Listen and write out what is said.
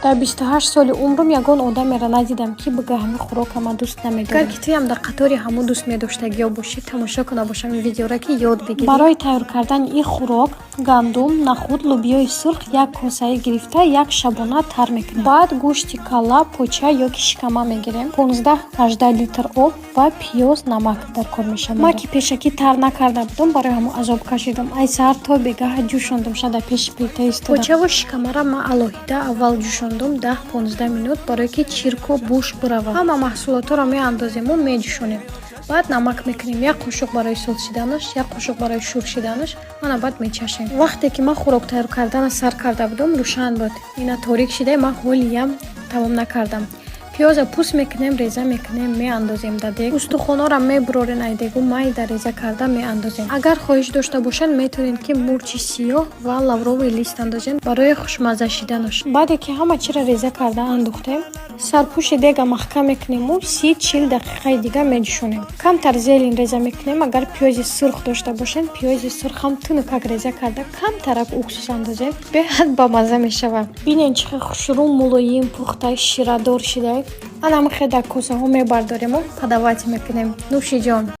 Дар 28 соли умрум ягон одамеро надидам, ки бига: «Ҳамин хӯрока ман дӯст намедорам». Агар ки туям дар қатори ҳамун дӯстмедоштагиҳо бошӣ, тамошо куна бошам ин видеоро, ки ёд бигирӣ. Барои тайёр кардани ин хӯрок гандум, нахӯд, лӯбиёи сурх як косаӣ гирифта, як шабона тар мекунем. Баъд гӯшти калла, поча ё ки шикама мегирем, 15-18 литр об ва пиёз, намак дар кор мешавад. Ман ки пешакӣ тар накарда будам, барои ҳамон азоб кашидам. Ай саҳар то бегаҳ ҷӯшондум, ша дар пеши плита истода. Почаву шикамаро ман алоҳида аввал ҷӯшондум 10-15 минут, барое ки чирку буш биравад. Ҳама маҳсулотҳоро меандозему меҷӯшонем. Баъд намак мекунем, як қошуқ барои сул шиданаш, як қошуқ барои шур шиданаш. Ана баъд мечашем. Вақте ки ман хӯрок тайёр кардана сар карда будам, рӯшан буд. Ина торик шида, ман ҳолиям тамом накардам. Пиёза пӯст мекунем, реза мекунем, меандозем дар дег. Устухонҳоро мебурорем ай дегу, майда реза карда меандозем. Агар хоҳиш дошта бошед, метавонед, ки мурчи сиёҳ ва лавровый лист андозем барои хушмазза шиданаш. Баъде ки ҳама чиро реза карда андохтем, сарпӯши дега маҳкам мекунему 30-40 дақиқаи дига меҷӯшонем. Камтар зелень реза мекунем. Агар пиёзи сурх дошта бошед, пиёзи сурхам тунукак реза карда, камтарак уксус андозем, беҳад бамазза мешавад. Бинед, чӣ хел хушрӯ, мулоим пухта, ширадор шида. Ана ҳамин хел дар косаҳо мебардорему подавать мекунем. Нӯши ҷон.